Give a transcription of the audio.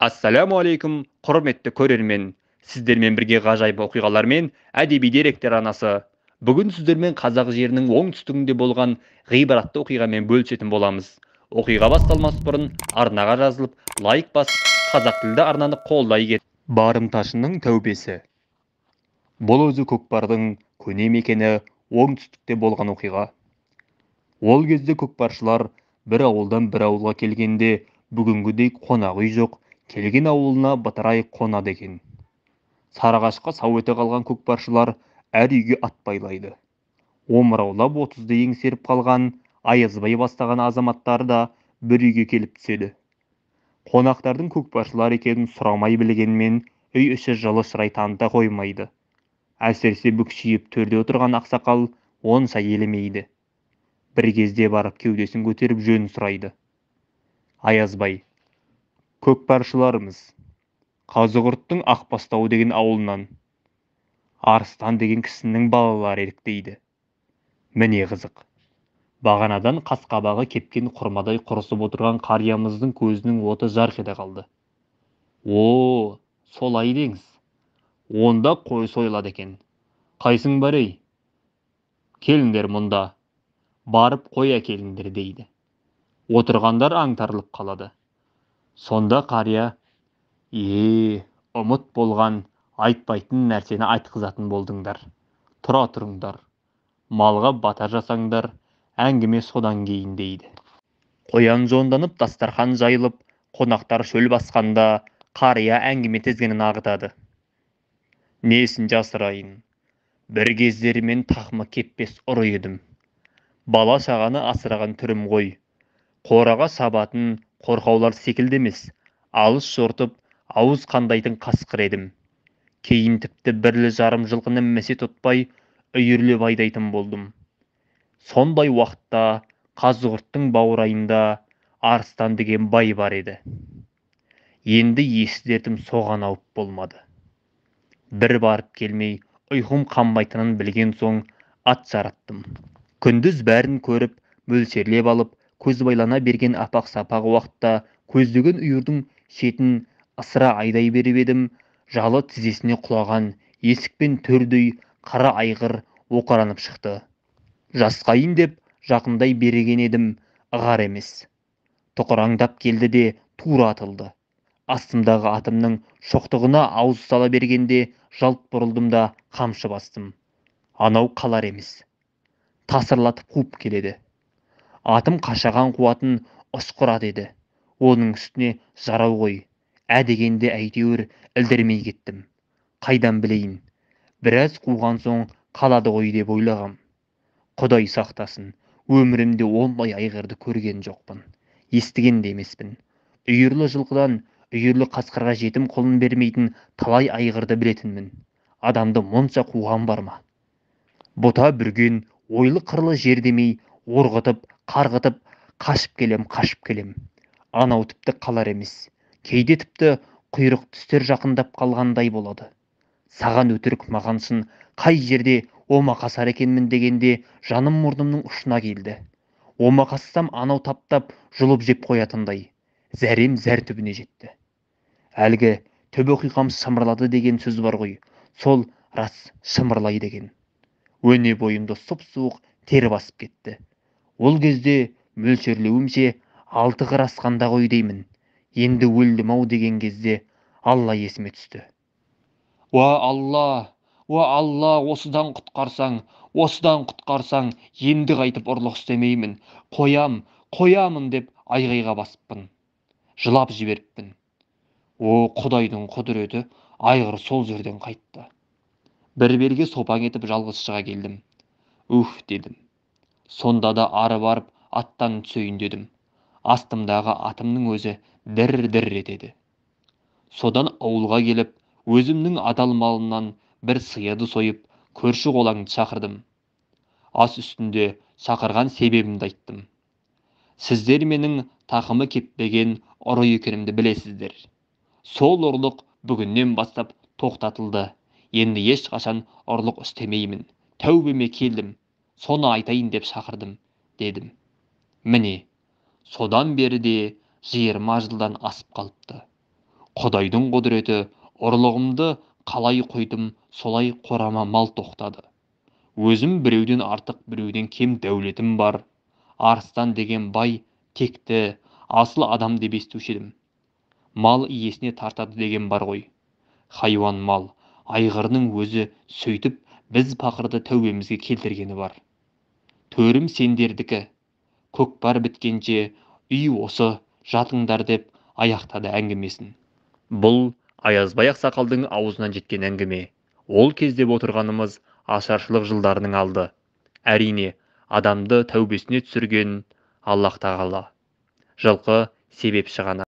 Ассаляму алейкум, құрметті көрермен. Сіздермен бірге ғажайып оқиғалар мен әдеби деректер арнасы. Бүгін сіздермен қазақ жерінің оңтүстігінде болған ғибратты оқиғамен бөлісетін боламыз. Оқиға басталмас бұрын арнаға жазылып, лайк басып, қазақ тілді арнаны қолдай кет. Барымташының тәубесі. Бұл өзі көкпардың көне мекені оңтүстікте болған оқиға. Ол кезде көкпаршылар бір ауылдан бір ауылға келгенде бүгінгідей қонақ үй жоқ, келген ауылына бытырай қонады екен. Сарыағашқа сау ете қалған көкпаршылар әр үйге ат байлайды. Омыраулап 30-ды еңсеріп қалған Аязбай бастаған азаматтар да бір үйге келіп түседі. Қонақтардың көкпаршылар екенін сұрамай білгенмен үй іші жылы шырай таныта қоймайды. Әсіресе бүкшиіп төрде отырған ақсақал онша елемейді. Бір кезде барып кеудесін көтеріп жөн сұрайды. Аязбай: «Көкпаршыларымыз, Қазығұрттың Ақбастау деген ауылынан, Арыстан деген кісінің балалары едік», дейді. Міне қызық. Бағанадан қасқабағы кепкен құрмадай құрысып отырған қариямыздың көзінің оты жарқ ете қалды. «О, солай деңіз. Онда қой сойылады екен. Қайсың бар ей? Келіңдер мұнда. Барып қой әкеліңдер», дейді. Отырғандар аңтарылып қалады. Сонда қария: «Е, ұмыт болған, айтпайтын нәрсені айтқызатын болдыңдар. Тұра тұрыңдар. Малға бата жасаңдар, әңгіме содан кейін», дейді. Қоян жонданып, дастархан жайылып, қонақтар шөл басқанда қария әңгіме тізгінін ағытады. «Несін жасырайын, бір кездері мен тақымы кеппес ұры едім. Бала шағаны асыраған түрім ғой. Қораға шабатын қорқаулар секілді емес, алыс жортып, ауыз қандайтын қасқыр едім. Кейін тіпті бірлі-жарым жылқыны місе тұтпай, үйірлеп айдайтын болдым. Сондай уақытта Қазығұрттың баурайында Арыстан деген бай бар еді. Енді есі дертім соған ауып болмады. Бір барып келмей ұйқым қанбайтынын білген соң ат жараттым. Күндіз бәрін көріп, мөлшерлеп алып, көз байлана берген апақ-сапақ уақытта көздеген үйірдің шетін ысыра айдай беріп едім, жалы тізесіне құлаған есік пен төрдей қара айғыр оқыранып шықты. Жасқайын деп жақындай берген едім, ығар емес. Тұқыраңдап келді де тура атылды. Астымдағы атымның шоқтығына ауыз сала бергенде жалт бұрылдым да қамшы бастым. Анау қалар емес. Тасырлатып қуып келеді. Атым қашаған қуатын ұшқыр ат еді. Оның үстіне жарау ғой. Ә дегенде әйтеуір ілдірмей кеттім. Қайдан білейін, біраз қуған соң қалады ғой деп ойлағам. Құдай сақтасын, өмірімде ондай айғырды көрген жоқпын, естіген де емеспін. Үйірлі жылқыдан үйірлі қасқырға жетім құлын бермейтін талай айғырды білетінмін. Адамды мұнша қуған бар ма? Бұта бүрген, ойлы-қырлы жер демей, орғытып, қарғытып, қашып келем, қашып келем. Анау тіпті қалар емес. Кейде тіпті құйрық түстер жақындап қалғандай болады. Саған өтірік, маған шын, қай жерде омақасар екенмін дегенде жаным мұрнымның ұшына келді. Омақассам анау таптап жұлып жеп қоятындай. Зәрем зәр түбіне жетті. Әлгі түбі оқиғам шымырлады деген сөз бар ғой, сол рас шымырлайды екен. Өне бойымды сұп-суық тер басып кетті. Ол кезде мөлшерлеуімше 6 қыр асқанда ғой деймін. Енді өлдім-ау деген кезде Алла есіме түсті. Уа Алла, уа Алла, осыдан құтқарсаң, осыдан құтқарсаң, енді қайтып ұрлық істемеймін, қоям, қоямын деп айғайға басыппын. Жылап жіберіппін. О, Құдайдың құдіреті, айғыр сол жерден қайтты. Бір белге сопаң етіп жалғыз шыға келдім. Уф дедім. Сонда да ары барып аттан түсейін дедім. Астымдағы атымның өзі дір-дір етеді. Содан ауылға келіп, өзімнің адал малымнан бір сиырды сойып, көрші қолаңды шақырдым. Ас үстінде шақырған себебімді айттым. Сіздер менің тақымы кеппеген ұры екенімді білесіздер. Сол ұрлық бүгіннен бастап тоқтатылды. Енді ешқашан ұрлық істемеймін. Тәубеме келдім. Соны айтайын деп шақырдым, дедім. Міне, содан бері де 20 жылдан асып қалыпты. Құдайдың құдіреті, ұрлығымды қалай қойдым, солай қорама мал тоқтады. Өзім біреуден артық, біреуден кем дәулетім бар. Арыстан деген бай, текті, асыл адам деп естуші едім. Мал иесіне тартады деген бар ғой. Хайуан мал, айғырының өзі сөйтіп біз пақырды тәубемізге келтіргені бар. Төрім сендердікі, көкпар біткенше үй осы, жатыңдар деп аяқтады әңгімесін. Бұл Аязбай ақсақалдың аузынан жеткен әңгіме. Ол кезде отырғанымыз ашаршылық жылдарының алды. Әрине, адамды тәубесіне түсірген Аллах тағала. Жылқы себепші ғана.